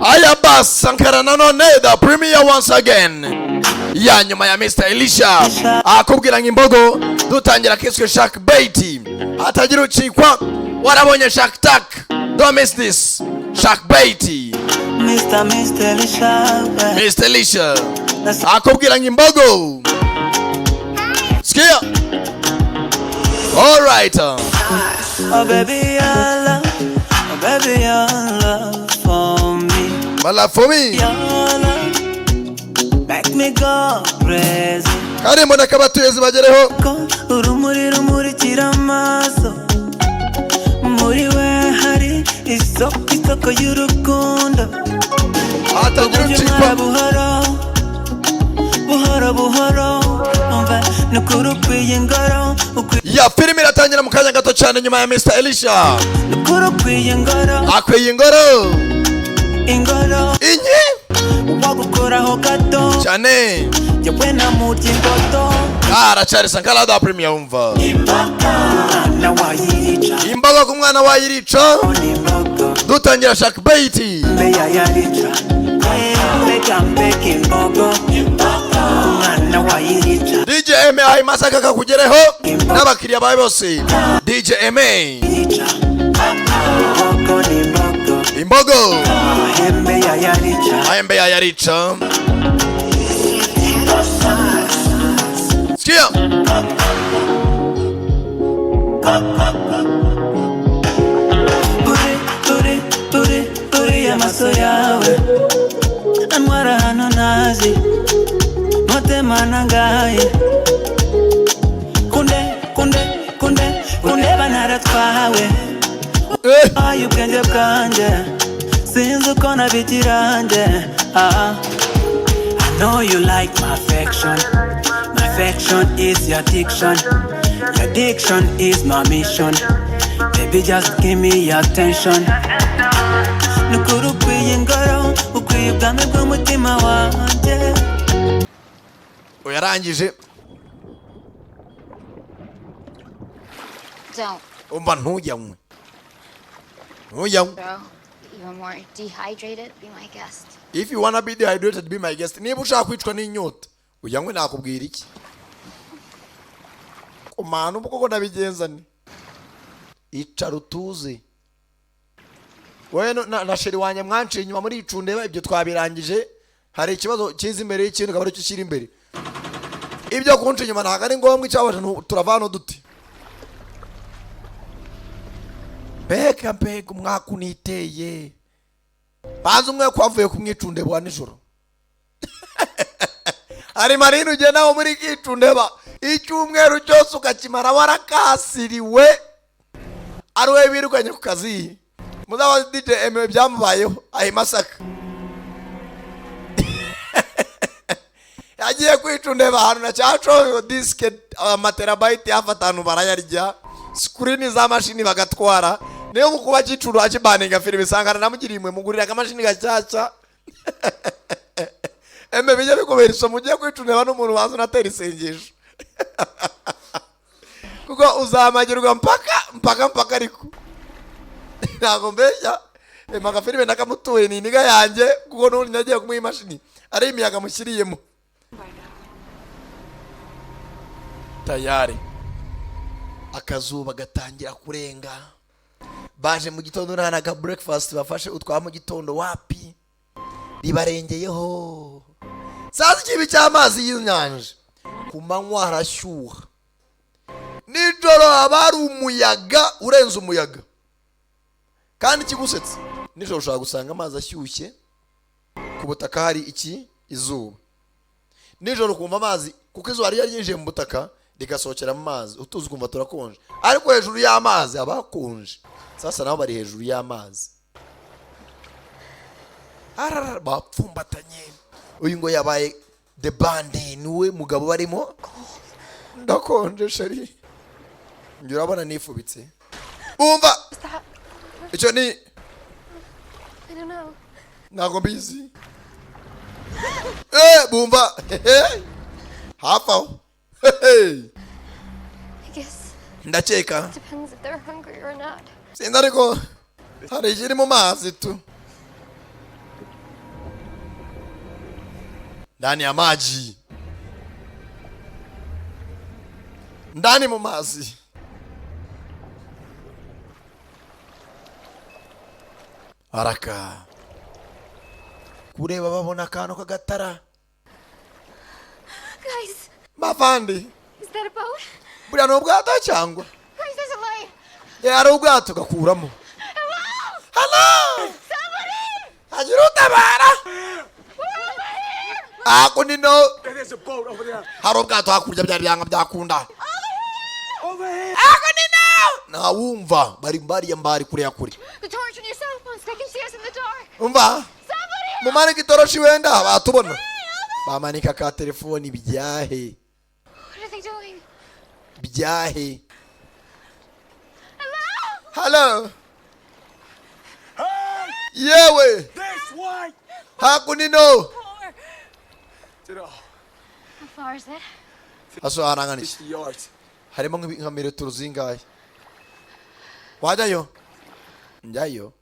Aya bas Sankara nanone, the premier once again, ya nyuma ya Mr Elisha akubwira ngo imbogo. Dutangira kiswe Shark Bait, hatagira ucikwa. Warabonye Shark Tank, don't miss this Shark Bait. Mr. Elisha. Mr Elisha akubwira ngo imbogo. Sikia, alright. Oh baby, your love, oh baby, your love for me. My love for me. Your love make me go crazy. Karimo n'akabatuye zibagereho. Ko urumuri rumurikira amaso, muri we hari isoko, isoko y'urukundo. Hatagira Uburyo ucikwa. ntwara buhoro buhoro buhoro, umva nukuri ukwiye ingoro, ukwiye Ya filime iratangira mu kanya gato cyane nyuma ya Mr Elisha. Nukuri ukwiye ingoro. Akwiye ingoro. Ingoro. Inyi. Wagukoraho gato cyane. Jyewe namurya imboto. Aracyari Sankara da Premier, wumva. Umwana wayirica. Imbogo ku mwana wayirica. Imbogo. Dutangira Shark Bait. Mbeya yarica, mbega mbega imbogo, umwana wayirica. DJ MA Masaka kakugereho n'abakiriya bawe bose, DJ MA. Irica imbogo ni imbogo. Imbogo. Amahembe yayarica. Mahembe yayarica. Sikia. Buri buri buri buri amaso yawe antwara ahantu ntazi, mutima nangaye kunde kunde kunde kundeba naratwawe. Eh. Ayo ubwenge bwanjye sinzi uko nabigira nge, ah. I know you like my affection. My affection is your addiction. Your addiction is my mission. Baby, just give me your attention. Nukuri ukwiye ingoro, ukwiye ubwami bw'umutima wanjye. Uyarangije. Don't, Umva, ntujyanywe, ntujyanywe. bro. Even more dehydrated, be my guest. If you wanna be dehydrated, be my guest. Niba ushaka kwicwa n'inyota ujyanywe, nakubwira iki kumana ubu koko nabigenza ni icara utuze wowe na chéri wanjye mwanciye inyuma muri icundeba. Ibyo twabirangije. Hari ikibazo kiza imbere y'ikindi, ukaba aricyo ushyira imbere. Ibyo kunca inyuma ntabwo ari ngombwa. Icyabaje turava hano dute? Mbega mbega umwaka uniteye! Banza umwe ko wavuye kumwicundeba wa nijoro. Hari marine ugenda muri kicundeba icyumweru cyose ukakimara warakasiriwe, ari we birukanye ku kazi. Muzaba DJ Emewe byamubayeho ahi Masaka, yagiye kwicundeba ahantu na cyaco disike amaterabayiti hafi 5 barayarya, screen za mashini bagatwara. Niyo mu kuba kicuru akibaninga filime sangana namugiriye imwe mugurira akamashini gashyashya. Eme bijya bikubera isomo, ugiye kwicundeba n'umuntu waza unatera isengesho, kuko uzamagirwa mpaka mpaka mpaka. Ariko ntabwo mbeshya, ema agafilime nakamutuye ni iniga yanjye, kuko n'ubundi nagiye kumuha imashini ari imiyaga mushyiriyemo tayari. Akazuba gatangira kurenga, baje mu gitondo nta na breakfast bafashe utwa mu gitondo, wapi, ribarengeyeho. Saza ikibi cy'amazi y'inyanja, ku manywa harashyuha, nijoro haba hari umuyaga urenze umuyaga. Kandi ikigusetsa, nijoro ushobora gusanga amazi ashyushye, ku butaka hari iki izuba. Nijoro ukumva amazi, kuko izuba riba ryinjiye mu butaka rigasohokera mu mazi, utuzi ukumva turakonje, ariko hejuru y'amazi haba hakonje. Sasa nabo bari hejuru y'amazi. Arara, bapfumbatanye. Uyu ngo yabaye the bande, niwe mugabo barimo. Ndakonje chéri, njye urabona nifubitse. Bumva icyo ni I don't know. Ntabwo mbizi. Bumva hafi aho. I guess Ndakeka depends if they're hungry or not. Sinzi, ariko hari ikiri mu mazi tu. Ndani ya maji, ndani mu mazi. Araka kureba, babona akantu k'agatara. Guys, Bavandi, is that a boat? Buriya ni ubwato cyangwa? Guys, there's a light. Hari ubwato, gakuramo. Hello, hagira utabara hakuno ino. There's a boat over there. Hari ubwato hakurya, byari byanga byakunda. Over here. Hakuno ino ntawumva, bari bariya mbari kure ya kure. The torch on your cell phones. They can see us in the dark. Umva, Somebody! mumanike itoroshi, wenda batubona. Bamanika ka telefoni byahe? What are they doing? Byahe? Hello? Hello, yewe. This way. Hakuno ino. To How far is it? Aso harangana iki? 50 yards. Harimo nka metero zingahe wajyayo? Njyayo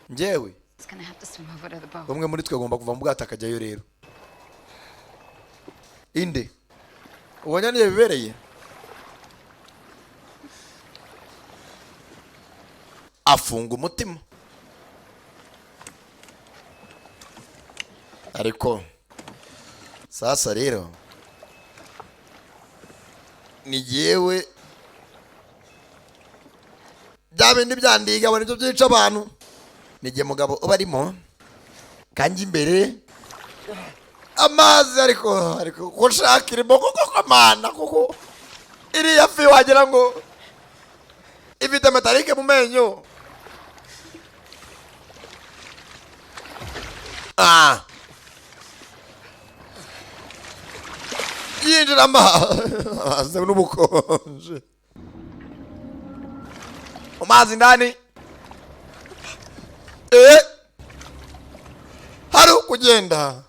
njyewe. It's gonna have to swim over to the boat. Umwe muri twe agomba kuva mu bwato akajyayo. Rero inde ubonye niyo bibereye, afunga umutima. Ariko sasa rero ni jyewe, bya bindi byandiga ngo nibyo byica abantu, ni jye mugabo uba arimo kanjye imbere amazi. Ariko ko nshaka irimo kuko kamana, kuko iriya fi wagira ngo ifite métallique mu menyo. Ah, yinjira amazi n'ubukonje mu mazi ndani. Hari ukugenda,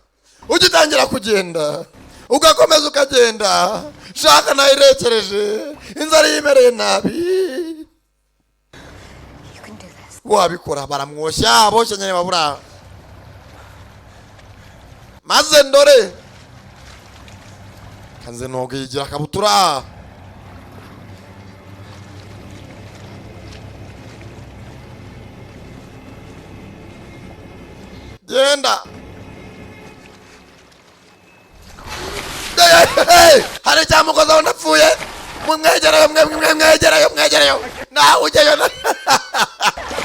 ujya utangira kugenda, ugakomeza ukagenda. Shaka nayo irekereje, inzara yimereye nabi. You can do this. Wabikora. Baramwoshya, boshya nyine babura. Maze ndore kanze noga, yigira akabutura. Genda. Hey, hey, hey! Hari icyamukozaho, ndapfuye. Mumwegereyo, mwe mwe, mwegereyo, mwegereyo, nawe ujyayo.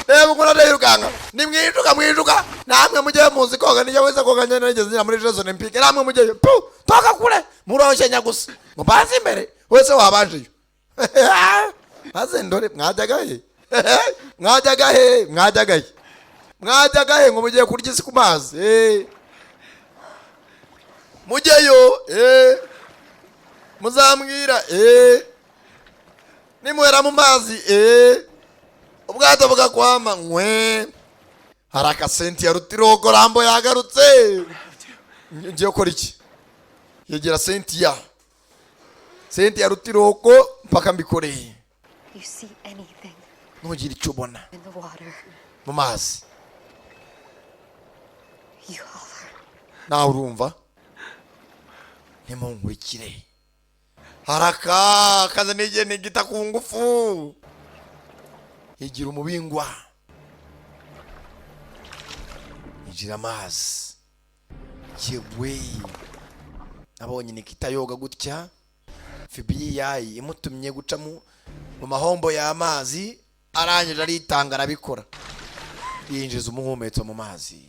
Reba ukuntu arirukanka. Nimwijuka, mwijuka namwe mujyeyo, muzi koga. Nijya wese koga, njye narigeze njya muri Jeux Olympiques. Namwe mujyeyo pu toka kure, muroshenya gusa mubanze imbere wese wabanjeyo. Maze ndore, mwajyaga he? Mwajyaga he? Mwajyaga he? Mwajyaga he ngo mugiye kurya isi ku mazi? Eh. Mujyeyo, eh. Muzambwira, eh. Nimuhera mu mazi, eh. Ubwato bugakwama nkwe. Hari akasenti ya rutirogo, Rambo yagarutse. Ngiye gukora iki? Yegera Sentiya, Sentiya Rutirogo, mpaka mbikoreye. You see anything Ntugire icyo ubona in the water, mu mazi, you holler. Nawe urumva, ntimunkurikire. Haraka kaza n'igihe nigita ku ngufu, igira umubingwa, igira amazi. Yewe, nabonye Nikita yoga gutya, FBI imutumye guca mu mahombo y'amazi, arangije aritanga, arabikora, yinjiza umuhumetso mu mazi.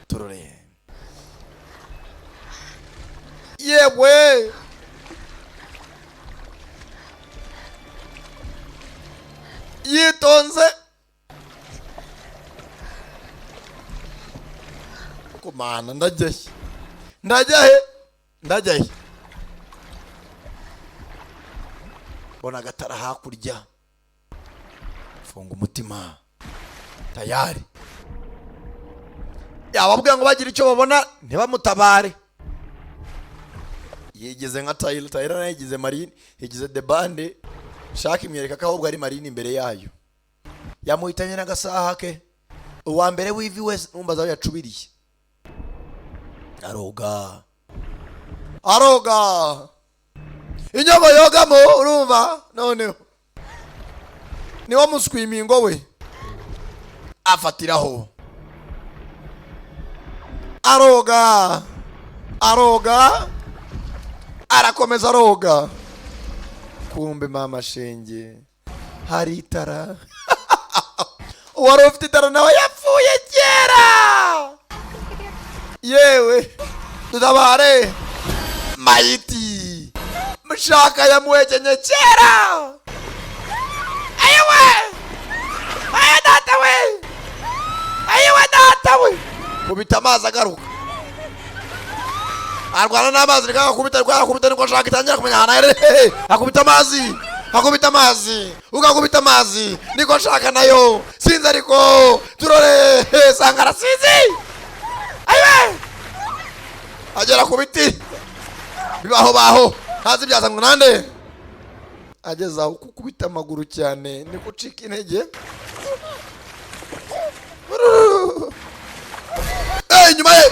Turore, yewe. Yitonze kumana. Ndajya he? Ndajya he? Ndajya he? Mbona agatara hakurya, funga umutima tayari. Yababwira ngo bagire icyo babona ntibamutabare. Yigeze nka Tayira, Tayira nayo yigize Marine, yigize debande. Shaka imwereka ko ahubwo ari Marine imbere yayo. Yamuhitanye n'agasaha ke, uwa mbere w'ivi wese numbaza aho yacubiriye. Aroga, aroga inyogo yogamo. Urumva noneho niwo muswimingo we afatiraho, aroga, aroga, arakomeza aroga. Kumbe mama shenge, hari itara. Uwari ufite itara nawe yapfuye kera. Yewe, dutabare mayiti, mushaka yamuhekenye kera. Ayiwe, aya data we, ayiwe data we! Kubita amazi, agaruka, arwana n'amazi. Reka akubita, reka akubita, niko ashaka itangira kumenya ahantu aherereye. Akubita amazi, akubita amazi, ugakubita amazi, niko nshaka nayo sinzi, ariko turore sanga arasinzi. Ayiwe, agera ku biti bibaho baho, ntazi byazanwe nande. Ageze aho kukubita amaguru cyane niko ucika intege. Eh, inyuma ye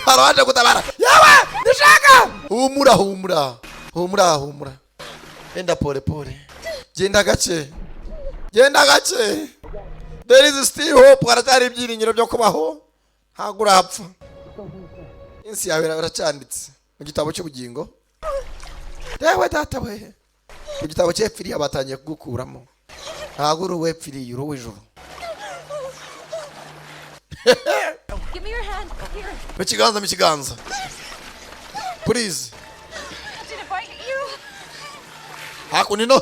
hari abaje gutabara. Yewe, nishaka! Humura, humura, humura, humura, genda pole pole, genda gake, genda gake. There is still hope, haracyari ibyiringiro byo kubaho, ntabwo urapfa. Insi yawe iracyanditse mu gitabo cy'ubugingo. Yewe data we, mu gitabo cy'epfiriya batangiye kugukuramo. Ntabwo uri uwepfiriye, uri uw'ijuru. Give me your hand. Here. Mu kiganza, mu kiganza, please. Did it bite you? Hakuno ino,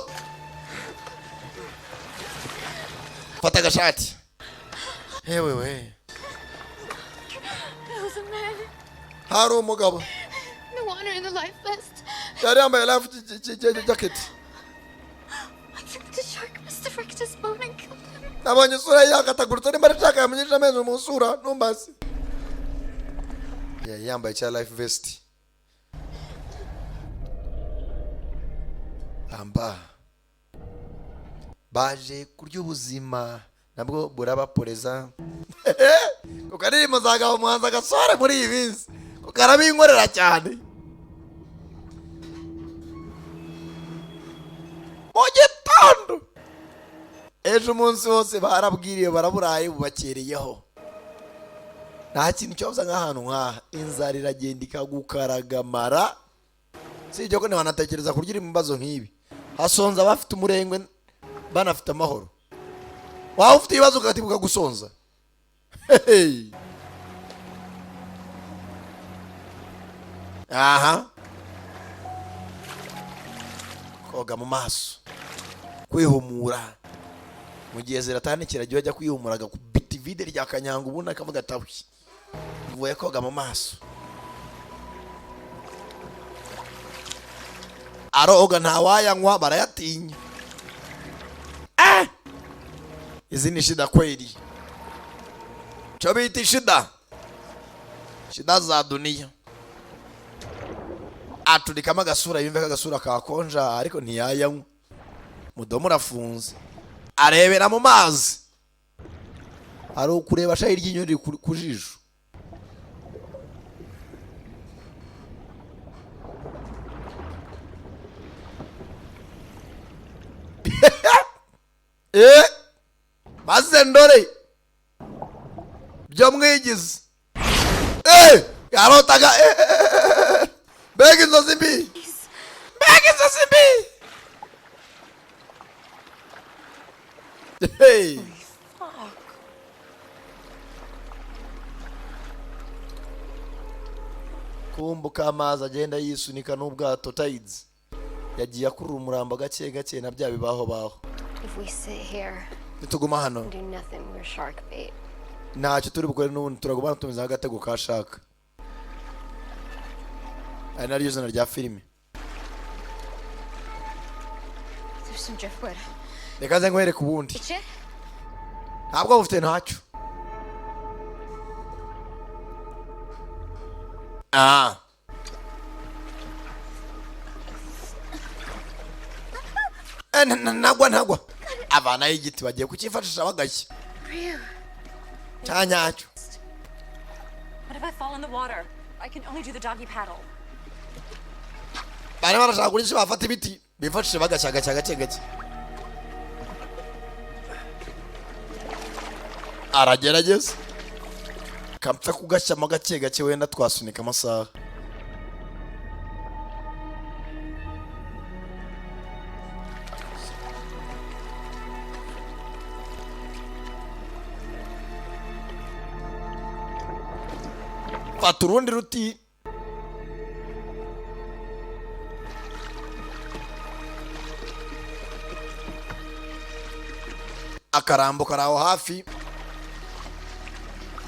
fata agashati. Hewe we! There was a man. Hari umugabo. The water in the life vest. Yari yambaye life jacket. I think the shark must have wrecked his boat and killed him. Nabonye isura ye yakatagurutse, nimba ari shark yamunyujije amenyo mu sura, ntumbaze. Yari yambaye cya life vest. Amba baje kurya ubuzima nabwo burabaporeza ku karirimbo zagaba umuhanzi agasore muri iyi minsi, kuko arabinkorera cyane. Mu gitondo ejo, umunsi wose barabwiriye, baraburaye, bubakereyeho. Nta kintu cyoza nk'ahantu nk'aha, inzara iragenda ikagukaragamara. Si ibyo ko ntiwanatekereza kurya uri mu bibazo nk'ibi. Hasonza abafite umurengwe banafite amahoro. Waba ufite ibibazo ugatibuka gusonza. Hey! Aha, koga mu maso, kwihumura mu gihe ziratandikira, ajya ajya kwihumura, agakubita ivide rya kanyanga, ubundi akavuga atabuye mvuye koga mu maso. Aroga, ntawayanywa, barayatinya. Eh! Izi ni shida kweli, cyo bita shida, shida za duniya. Aturikamo agasura, yumve ko agasura kakonja, ariko ntiyayanywa. Mudomo urafunze, arebera mu mazi, hari ukureba shayi iryinyo riri ku jisho. Eh, maze ndore byo mwigize. Eh, yarotaga. Eh, eh, eh, eh, mbega inzozi mbi, mbega inzozi mbi! Hey. Fuck. Kumbuka amazi agenda yisunika n'ubwato, tides yagiye akurura umurambo gake gake na bya bibaho baho. If we sit here Nituguma hano and do nothing, we're shark bait. ntacyo turi bukore n'ubundi, turaguma hano tumeze nk'agatego ka shark, ari naryo zina rya filime. There's some driftwood. Reka nze nkwereke ubundi. Itch it? Ntabwo bufite ntacyo. Ah, Eh, ntagwa, ntagwa. Avanayo igiti, bagiye kucyifashisha bagashya. Phew. Cya nyacyo. What if I fall in the water? I can only do the doggy paddle. Barimo barashaka kuri bafata ibiti bifashishe bagashya gake gake gake. Aragerageza kapfa kugashyamo gake gake, wenda twasunika amasaha. Fata urundi ruti. Akarambo kari aho hafi,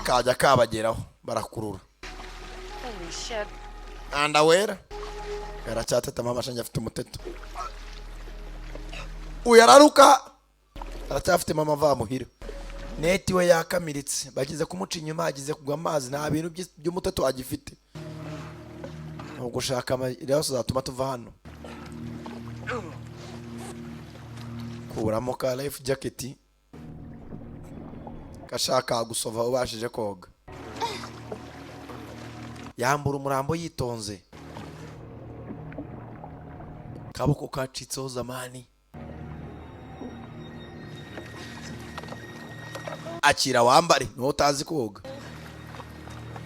kajya kabageraho, barakurura. Holy shit. Anda wera yaracyatetamo amashanyarazi, afite umuteto. Uyu araruka, aracyafite mama vamuhira. Neti we yakamiritse, bagize kumuca inyuma, agize kugwa amazi, nta bintu by'umuteto agifite. Ni ugushaka amayira yose azatuma tuva hano. Kuramo ka life jacket, gashaka gusova ubashije koga. Yambura umurambo yitonze, kaboko kacitseho zamani. Akira wambare, niwo utazi koga.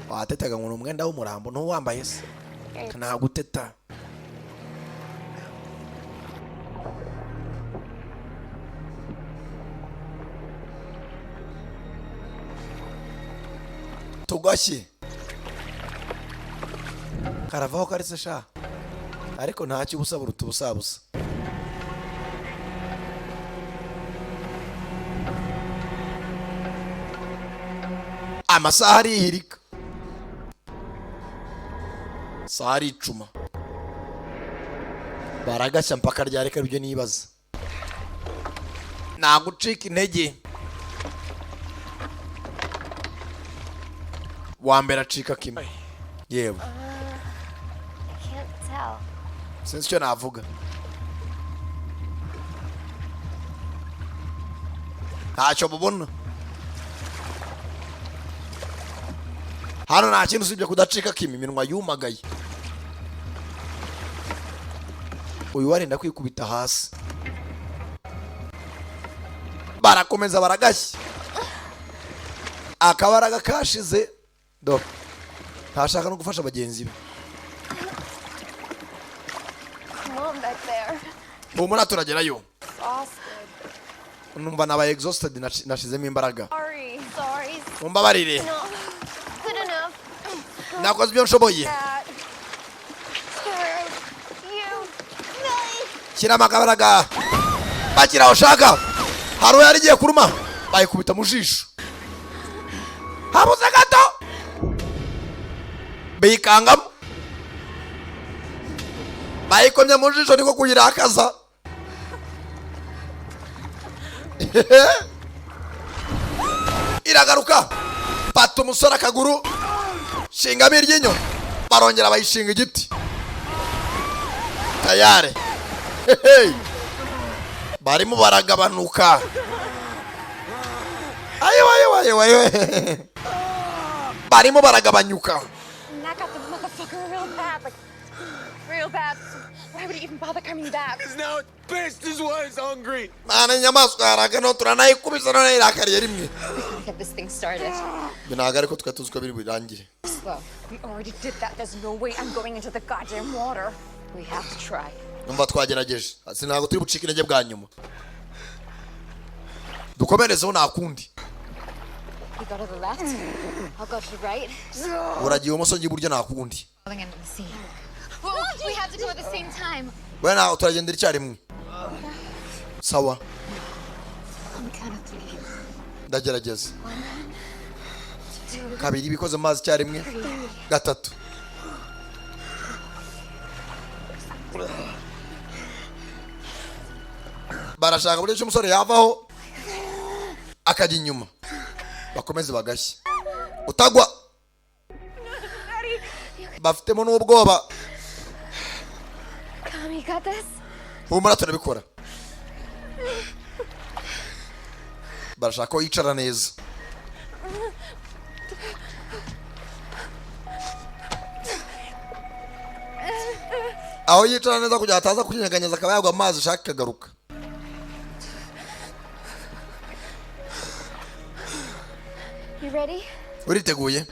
Watetaga ngo ni umwenda w'umurambo ntuwambaye se, naguteta. Tugashye karavaho karitse sha, ariko ntacyo, ubusa buruta ubusabusa. Amasaha arihirika, saha aricuma, baragashya mpaka ryareka ibyo nibaza. Nagucika intege. Wa mbere acika kimwe, yewe. I can't tell. Sinzi icyo navuga, ntacyo mubona hano, nta kintu usibye kudacika kimwe. Iminwa yumagaye, uyu warenda kwikubita hasi. Barakomeza baragashya, akabaraga kashize do, ntashaka no gufasha bagenzi be. Come on back there. Humura, turagerayo. Exhausted. Numva nabaye exhausted, nashizemo imbaraga. Sorry. Sorry. Mumbabarire. Not good enough. Nakoze ibyo nshoboye. That. Screw you. Me. Shyiramo akabaraga, bakira aho ushaka. Hari uwo yari igiye kuruma, bayikubita mu jisho, habuze gato bikangamo. Bayikomye mu jisho niko kuyirakaza. Iragaruka, fata umusore akaguru, shingamo iryinyo, barongera bayishinga igiti tayari. Hey! Barimo baragabanuka. Ayiwe, ayiwe, ayiwe, ayiwe, barimo baragabanyuka. And that got the motherfucker real bad. Like, real bad. So why would he even bother coming back? Because now it's pissed is why it's hungry. Mana, inyamaswa yaraka no turanayikubise none irakariye rimwe. Get this thing started. Ibi ntabwo ariko twari tuzi ko biri burangire. Slow. We already did that. There's no way I'm going into the goddamn water. We have to try. Numva twagerageje. Ati ntabwo turi bucike intege bwa nyuma, dukomerezeho, nta kundi. You go to the left. I'll go to the right. Uragiye ibumoso, njya iburyo, nta kundi. Falling into the sea. Well, we have to go at the same time. We ntabwo turagendera icyarimwe, sawa? On the count of three. Ndagerageza. Two, Kabiri, bikoze mu mazi icyarimwe. Gatatu. Barashaka uburyo ki umusore yavaho akajya inyuma, bakomeze bagashye. Utagwa, bafitemo n'ubwoba. Come, you got this? Humura, turabikora. Barashaka ko yicara neza. Aho yicara neza kugira ngo ataza kunyeganyeza, akaba yagwa amazi, ashaka ikagaruka. You ready? Uriteguye?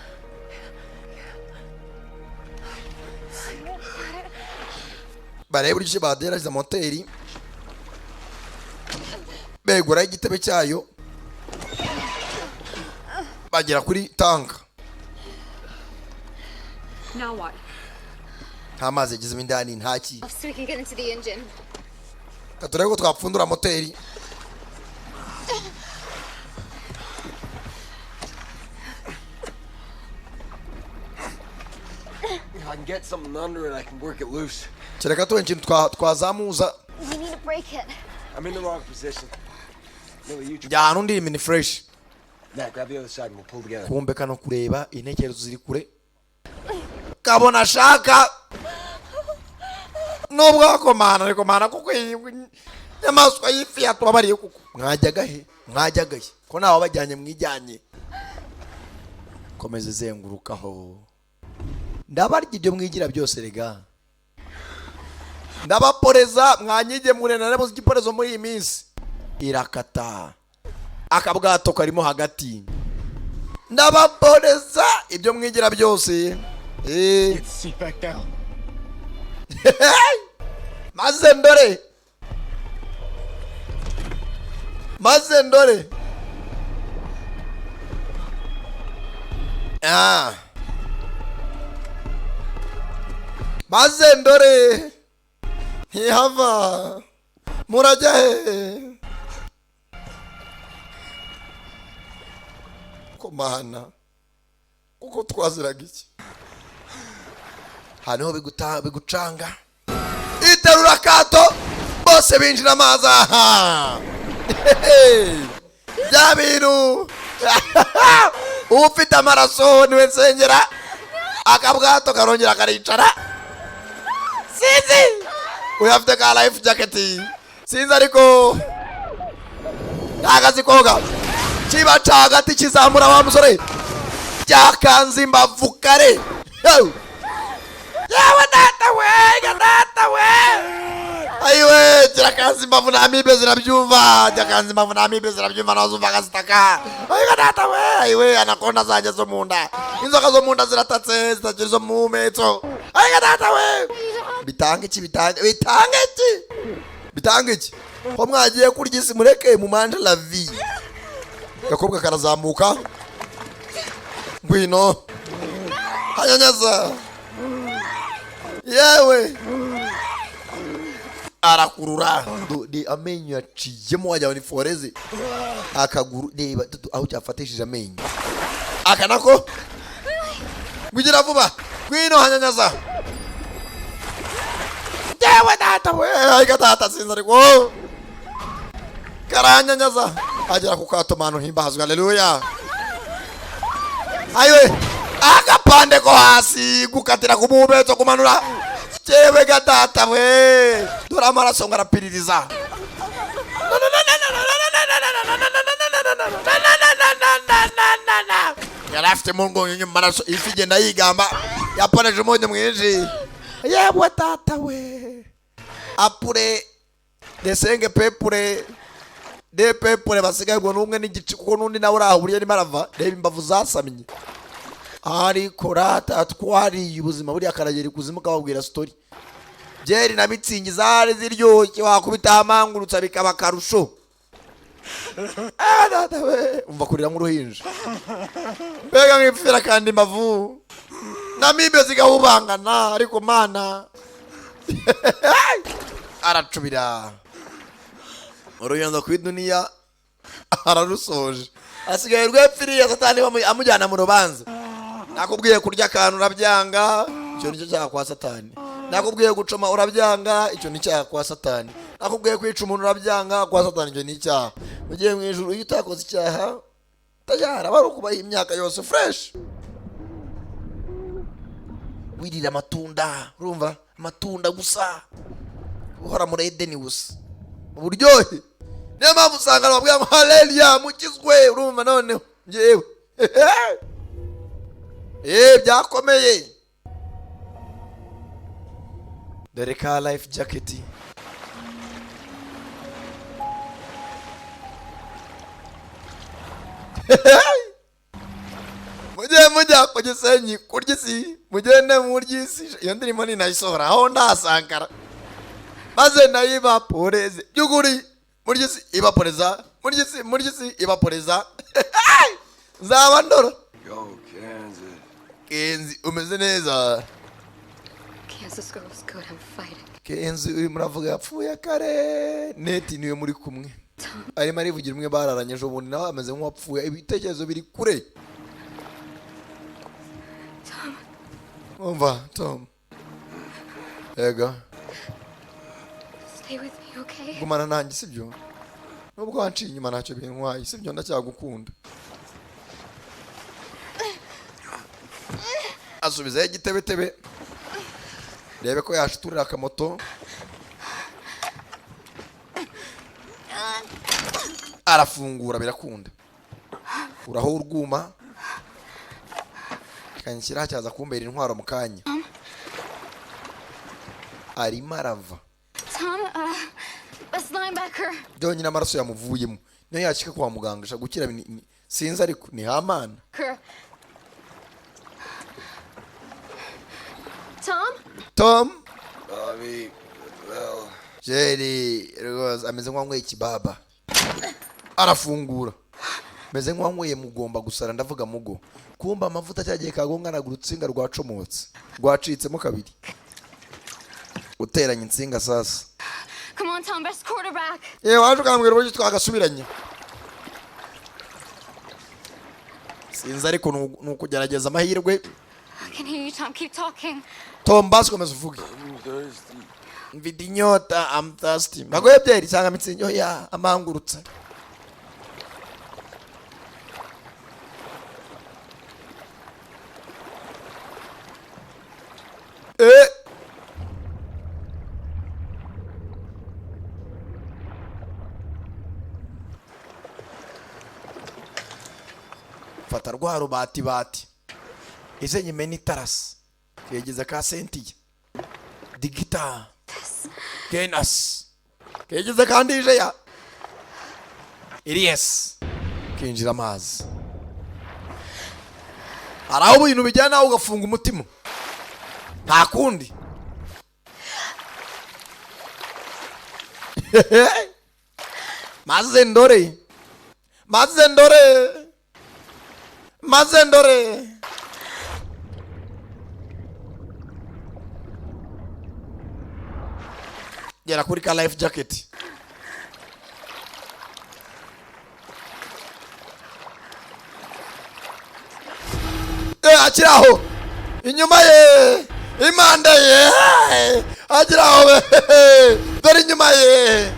Barebe uburyo ki baderageza moteri, beguraho igitebe cyayo, bagera kuri tanka. Now what? Nta mazi yagezemo indani, ntaki. So we can get into the engine. Reka turebe ko twapfundura moteri. If I can get something under it, I can work it loose. Kereka tubonye ikintu twazamuza. We need to break it. I'm in the wrong position. Millie, you try. Njya ahantu ndi ni fresh. Matt, grab the other side and we'll pull together. Kumbe kano kureba intekerezo ziri kure, kabona ashaka nubwo wakomana, ariko mana, kuko iyi nyamaswa y'ifi yatubabariye, kuko mwajyaga he? Mwajyaga he ko ntawe wabajyanye? Mwijyanye. Komeza izengurukaho, ndabarya ibyo mwigira byose. Rega ndabaporeza, mwanyige mure narabuze igiporezo muri iyi minsi. Irakata akabwato karimo hagati, ndabaporeza ibyo mwigira byose. Get the seat back down. Maze ndore, maze ndore. Ah. Maze ndore, ntihava. Murajya he komana? Kuko twaziraga iki haniho bigucanga. Iterura akato, bose binjira amazi. Aha bya bintu, ufite amaraso niwe nsengera. Akabwato karongera karicara. Sinzi uyu afite ka life jacket, sinzi, ariko ntagazi koga. Kibaca hagati, kizamura wa musore, cyakanze imbavu kare. Yewe, yewe data we, ga data we, ayiwe, kirakanze imbavu na amibe zirabyumva, cyakanze imbavu na amibe zirabyumva, nazo zumva zitaka. Ayiwe data we, ayiwe, anakonda zanjye zo mu nda, inzoka zo mu nda ziratatse, zitakiri zo mu muhumetso. Ayiwe data we, bitanga iki? Bitanga, bitanga iki? Bitanga iki? Ko mwagiye kurya isi, mureke mumanje la vie. Gakobwa karazamuka, ngwino hanyanyaza. Yewe, arakurura. Amenyo yaciyemo, wagira ngo ni foreze. Akaguru, reba aho cyafatishije amenyo. Aka nako ngwigira vuba, ngwino hanyanyaza. Yewe data we, ariko data, sinzi, ariko karanyanyaza, agera ku kato. Manu himbazwa, haleluya. Ayiwe, agapande ko hasi, gukatira ku muhumetso, kumanura. Yewe ga data we, dore amaraso ngo arapiririza. Yari afite mu ngonyo mu maraso, ifi igenda yigamba yaponeje umunyu mwinshi. Yewe data we, apure desenge pepure de pepure, basigaye ubwo n'umwe n'igice, kuko n'undi nawe uraho uburyo arimo arava. Reba imbavu zasamye. Ariko rata twariye ubuzima buriya, karagera ikuzimu kababwira story. Byeri na mitsingi zari ziryoshye, wakubita amangurutsa bikaba akarusho. Ah, data we, umva kurira nk'uruhinja, mbega nk'ipfira kandi imbavu namibe zigahubangana. Ariko mana, aracubira urugendo ku iduniya, ararusoje, asigaye rwepfiriye. Satani amujyana mu rubanza: "Nakubwiye kurya akantu urabyanga, icyo nicyo cyaha kwa Satani. Nakubwiye gucoma urabyanga, icyo ni icyaha kwa Satani. Nakubwiye kwica umuntu urabyanga, kwa Satani icyo ni icyaha." Ugiye mu ijuru iyo utakoze icyaha, tayari aba ari ukubaha imyaka yose fresh, wirira amatunda, urumva amatunda gusa, uhora muri Edeni gusa, uburyohe. Niyo mpamvu usanga babwira ngo haleluya, mukizwe. Urumva noneho njyewe byakomeye. Dore ka life jacket. Mujye mujya ku Gisenyi kurya isi, mugende murya isi. Iyo ndirimbo ninayisohora aho ndasankara maze nayibaporeze by'ukuri. Murya isi ibaporeza, murya isi, murya isi ibaporeza, nzaba ndora. Yo, Kansas. Kenzi, umeze neza? Kansas girl's good. I'm fighting. Kenzi urimo uravuga yapfuye kare. Neti niwe muri kumwe, arimo arivugira umwe bararanye ejo bundi, nawe ameze nk'uwapfuye, ibitekerezo biri kure. Umva Tom, yego. Stay with me, okay? Gumana nanjye, sibyo? Nubwo wanciye inyuma ntacyo bintwaye, sibyo? Ndacyagukunda. Asubizayo igitebetebe, rebe ko yashiturira akamoto. Arafungura, birakunda. Uraho urwuma kanshyira cyaza kumbera intwaro mu kanya. Arimo arava. Tom, best linebacker. Byonyine amaraso yamuvuyemo niyo yacika kwa muganga ashaka gukira sinzi, ariko ni hamana. Ker. Tom? Tom. Bobby, well, Jerry rwose ameze nk'uwanyweye ikibaba. Arafungura, ameze nk'uwanyweye mugomba gusara. Ndavuga mugo kumba amavuta cyagiye kagonganaga, urutsinga rwacomotse, rwacitsemo kabiri, uteranya insinga sasa. Come on, Tom, best quarterback. Yewe, waje ukambwira uburyo twagasubiranye. Sinzi, ariko ni ukugerageza amahirwe. I can hear you, Tom. Keep talking. Tom, basi komeza uvuge. I'm thirsty. Mfite inyota, I'm thirsty. Mbagoye byeri cyangwa mitsingi? Oya, amangurutse. Eh, fata rwa rubati bati ize nyimena itarasi kegeza ka sentiye digita kenas kegeze kandi ije ya Elias kinjira amazi. Hari aho ibintu bijyana nawe ugafunga umutima, nta kundi. Maze ndore, maze ndore, maze ndore. Gera kuri ka life jacket. Akiri aho, inyuma ye, impande ye, akiri aho, dore inyuma ye,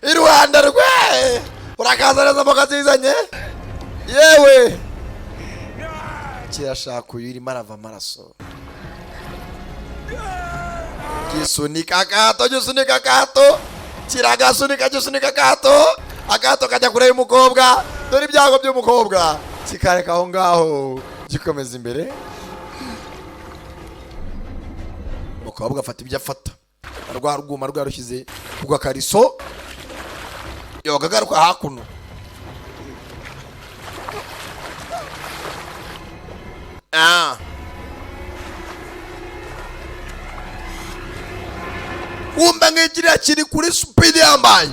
iruhande rwe. Urakaza neza mukazizanye. Yewe, kirashaka uyu irimo arava amaraso. Gisunika akato, gisunika akato, kiragasunika, gisunika akato, akato kajya kure y'umukobwa. Dore ibyago by'umukobwa. Kikareka aho ngaho, gikomeza imbere. Umukobwa afata ibyo afata, rwa rwuma rwarushyize ku gakariso, yoga agaruka hakuno. Ah. Kumbe ngikiriya kiri kuri speed yambaye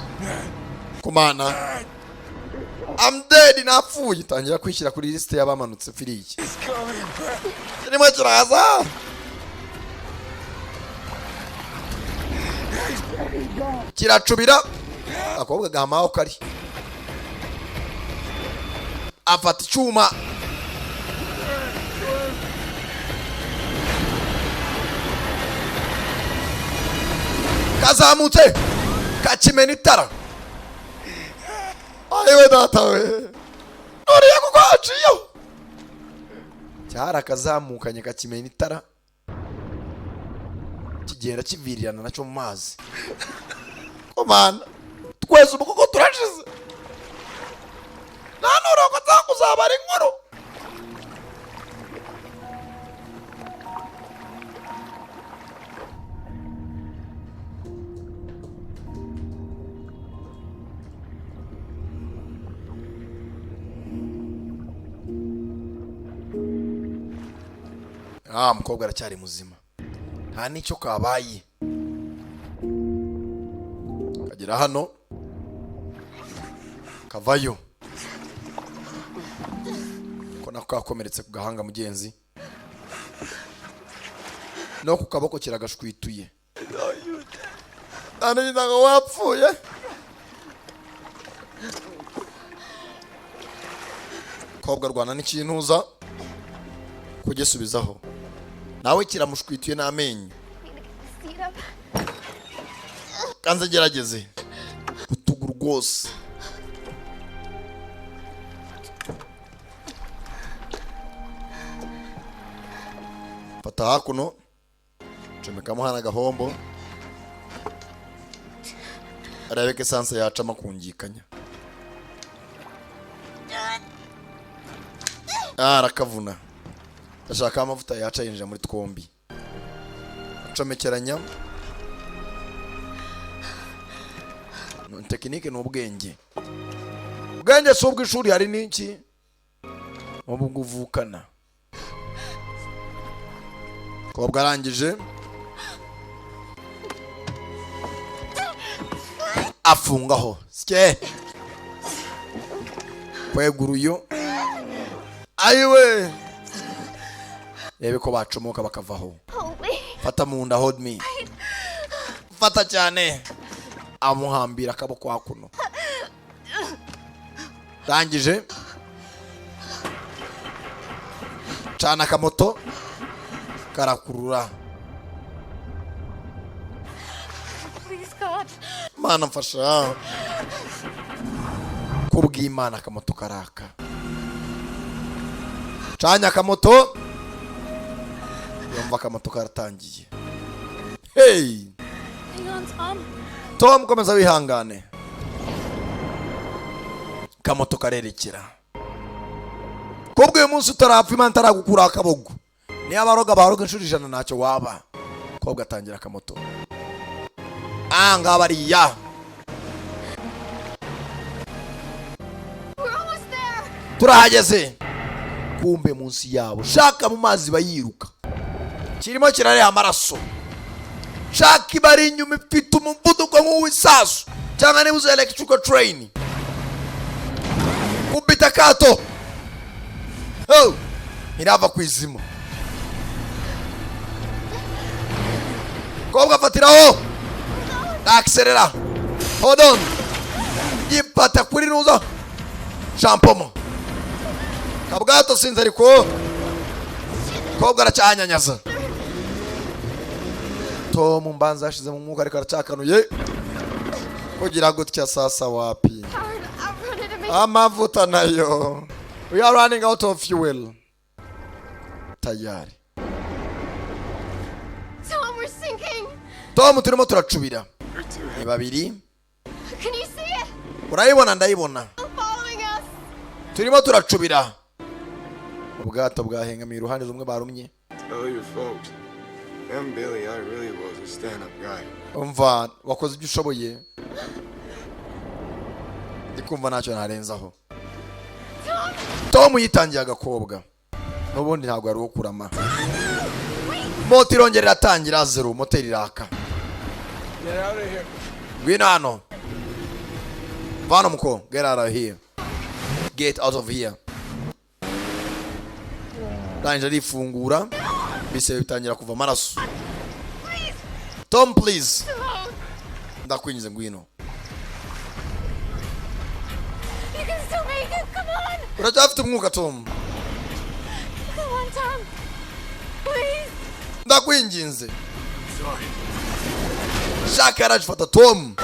kumana. I'm dead, napfuye. Tangira kwishyira kuri liste y'abamanutse firiye. Kirimo kiraza, kiracubira akobwa gahamaho kari. Afata icyuma, kazamutse, kakimena itara. Ayiwe data we, nuriya kuko haciyeho cyari akazamukanye, kakimena itara, kigenda kivirirana nacyo mu mazi. Komana, twese ubu kuko turashize, nta nurongo nzakuzabara inkuru. Ah, umukobwa aracyari muzima, nta n'icyo kabaye. Kagera hano, kavayo ko nako kakomeretse ku gahanga, mugenzi, no ku kaboko kiragashwituye. Nta ngo wapfuye. Kobwa arwana n'ikintuza kugisubizaho, nawe kiramushwituye n'amenyo. Seat up. Kanze gerageze rutugu rwose. Fata hakuno, comekamo hano agahombo, arebe ko essence yacamo akungikanya. Ah, arakavuna, ndashaka amavuta yaca yinjira muri twombi, acomekeranya. Tekinike ni ubwenge, ubwenge si ubw'ishuri, hari n'iki ubwo uvukana. Kobwa arangije afungaho sike kweguruyo. Ayiwe, rebe ko bacomoka bakavaho. Hold me. Fata mu nda, hold me, fata cyane. Amuhambira akaboko hakuno, rangije cana akamoto karakurura. Please, God. Mana mfasha, kubw'Imana. Akamoto karaka, canya akamoto, yumva akamoto karatangiye. Hey! Hang on, Tom. Tom, komeza wihangane. Kamoto karerekera. Kubwo uyu munsi utarapfa, Imana itaragukuraho akabogo, niyo abaroga baroga inshuro 100 ntacyo waba. Kobwa atangira akamoto. Ah, ngaba ariya. We're almost there. Turahageze. Kumbe munsi yabo, shaka mu mazi bayiruka, kirimo kirareha amaraso. Shaka ibari inyuma, ifite umuvuduko nk'uw'isasu cyangwa niba uzi electrical train. Kubita akato. Oh! Ntirava ku izima. Kobwa afatiraho, akiserera. Hold on, yifata kuri nuza shampomo kabwato, sinzi, ariko kobwa aracyanyanyaza. Tom mbanza yashize mu mwuka, ariko aracyakanuye kugira gutya. Sasa wapi. Howard, I've run out of Amavuta nayo, we are running out of fuel. Tayari. Tom, we're sinking. Tom, turimo turacubira, ni babiri. Can you see it? Urayibona? Ndayibona. Following us. Turimo turacubira, ubwato bwahengamiye uruhande rumwe, barumye. Tell your folks. Them Billy, I really was a stand-up guy. Umva, wakoze ibyo ushoboye, ndi kumva ntacyo narenzaho. Tom yitangiye agakobwa, n'ubundi ntabwo yari uwo kurama. Moto irongera iratangira zero, moteri iraka. Get out of here. Ngwino hano, vano muko. Get out of here, get out of here. Rangije arifungura, bisebe bitangira kuva amaraso. Tom, please, ndakwinjize, ngwino. You can still make it. Come on. Uracyafite umwuka, Tom. Come on, Tom. Please. Ndakwinginze. Shaka yaragifata. Tom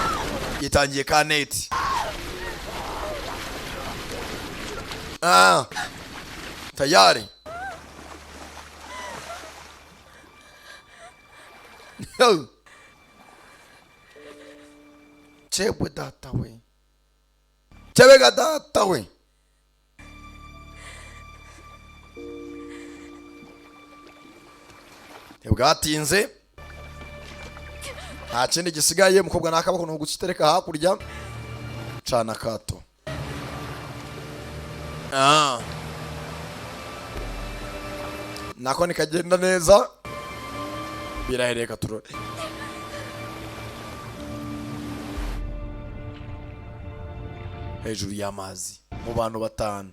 yitangiye ka neti. Ah, tayari. Chebwe data we, chebega data we. Ntibwatinze, nta kindi gisigaye. Umukobwa n'akaboko ni ugutereka hakurya, cana akato. Ah. Nako nikagenda neza, birahereka. Turore hejuru y'amazi mu bantu batanu,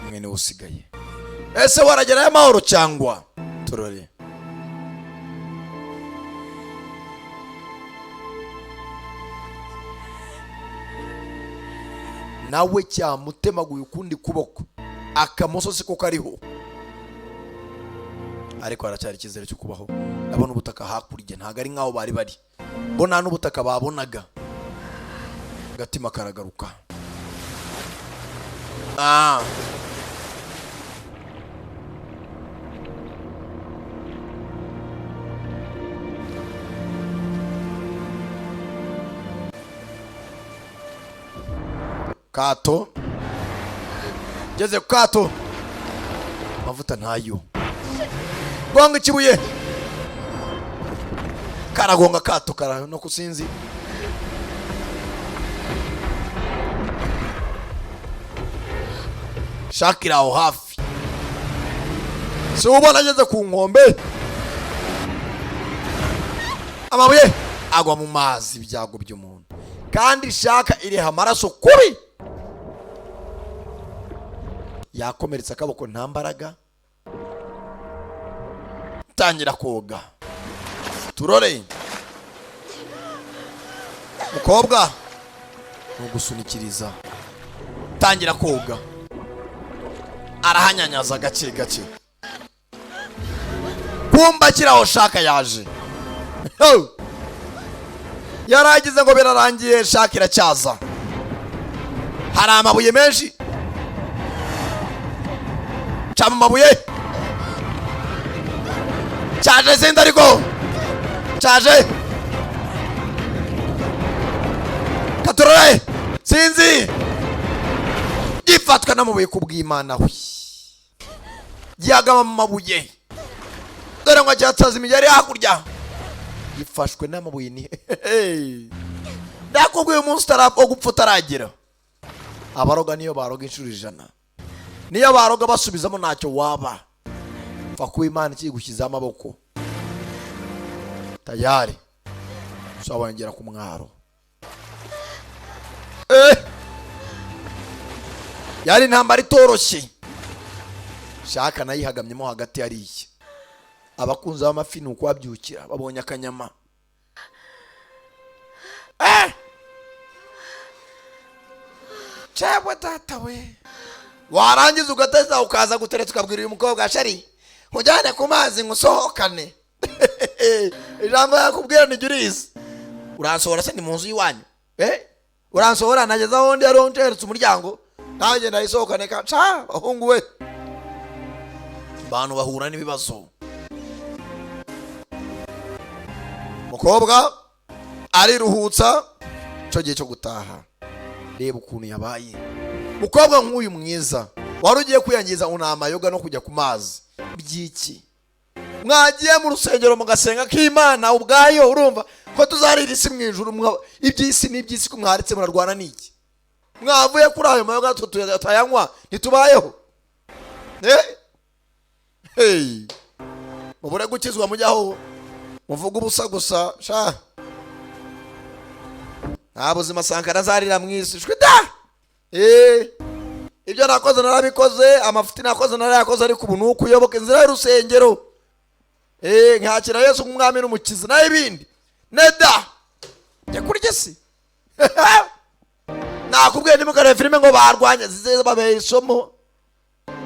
umwe niwe usigaye. Ese waragerayo amahoro cyangwa? Turore. Nawe cyamutemaguye ukundi kuboko, akamoso siko kariho, ariko haracyari icyizere cyo kubaho. Ndabona ubutaka hakurya, ntabwo ari nk'aho bari bari bo, nta n'ubutaka babonaga. Agatima karagaruka. Ah. Kato ngeze ku kato, amavuta ntayo. Gonga ikibuye, karagonga kato kara no kusinzi. Shakira aho hafi, si ubona ageze ku nkombe, amabuye agwa mu mazi. Ibyago by'umuntu kandi shaka iriha amaraso kubi, yakomeretse akaboko, nta mbaraga. Tangira koga. Turore mukobwa, ni ugusunikiriza. Tangira koga, arahanyanyaza gake gake. Kumba kiraho shaka yaje. Ho! Yaragize ngo birarangiye, shaka iracyaza. Hari amabuye menshi, ca mu mabuye. Cyaje izindi, ariko cyaje katurore, sinzi gifatwa n'amabuye. Kubw'Imana we, gihagama mu mabuye. Dore ngo cyatsaza imigeri hakurya, gifashwe n'amabuye. Ni ndakubwiye, umunsi wo gupfa utaragera, abaroga niyo baroga inshuro 100, niyo baroga basubizamo, ntacyo waba. Pfa kuba Imana ikigushyizeho amaboko, tayari uzabongera ku mwaro. Yari intambara itoroshye. Shaka nayihagamyemo hagati hariya. Abakunzi b'amafi ni ukubabyukira babonye akanyama. Cyangwa data we, warangiza ugateza ukaza gutereta, ukabwira uyu mukobwa: "Chérie, nkujyane ku mazi ngusohokane." Ijambo yakubwira nijya urizi: "Uransohora se? Ni mu nzu y'iwanyu? Eh, uransohora nageze aho ndi, hariho nteretse umuryango, nanjye ndayisohokane." Ka ca bahungu we, abantu bahura n'ibibazo. Mukobwa ariruhutsa cyo gihe cyo gutaha. Reba ukuntu yabaye mukobwa nk'uyu mwiza wari ugiye kwiyangiza unamayoga no kujya ku mazi by'iki? Mwagiye mu rusengero mugasenga k'Imana ubwayo, urumva ko tuzarira isi mu ijuru. Iby'isi n'iby'isi ko mwaretse, murarwana n'iki? Mwavuye kuri ayo mayoga, twe tutayanywa ntitubayeho? Eh? Hey. Mubure gukizwa, mujyaho muvuga ubusa gusa. Sha, nta buzima Sankara azarira mu isi. Shwi da! Eh, ibyo nakoze narabikoze, amafuti nakoze narayakoze, ariko ubu ni ukuyoboka inzira y'urusengero, eh, nkakira Yesu nk'umwami n'umukiza, naho ibindi neda jya kurya isi. Nakubwiye, ntimukarebe filime ngo barwanye, zize babeye isomo.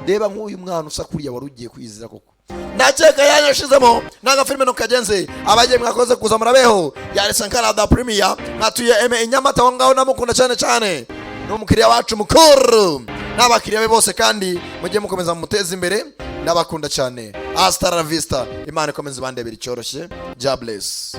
Reba nk'uyu mwana usa kuriya wari ugiye kwizira koko. Ndakeka yanyashizemo n'agafilime no kagenze. Abagiye, mwakoze kuza, murabeho. Yari Sankara da Premier, nkatuye eme i Nyamata aho ngaho. Namukunda cyane cyane, ni umukiriya wacu mukuru n'abakiriya be bose, kandi mujye mukomeza mumuteze imbere. Ndabakunda cyane. Hasta la vista. Imana ikomeze ibandebera icyoroshye. God bless.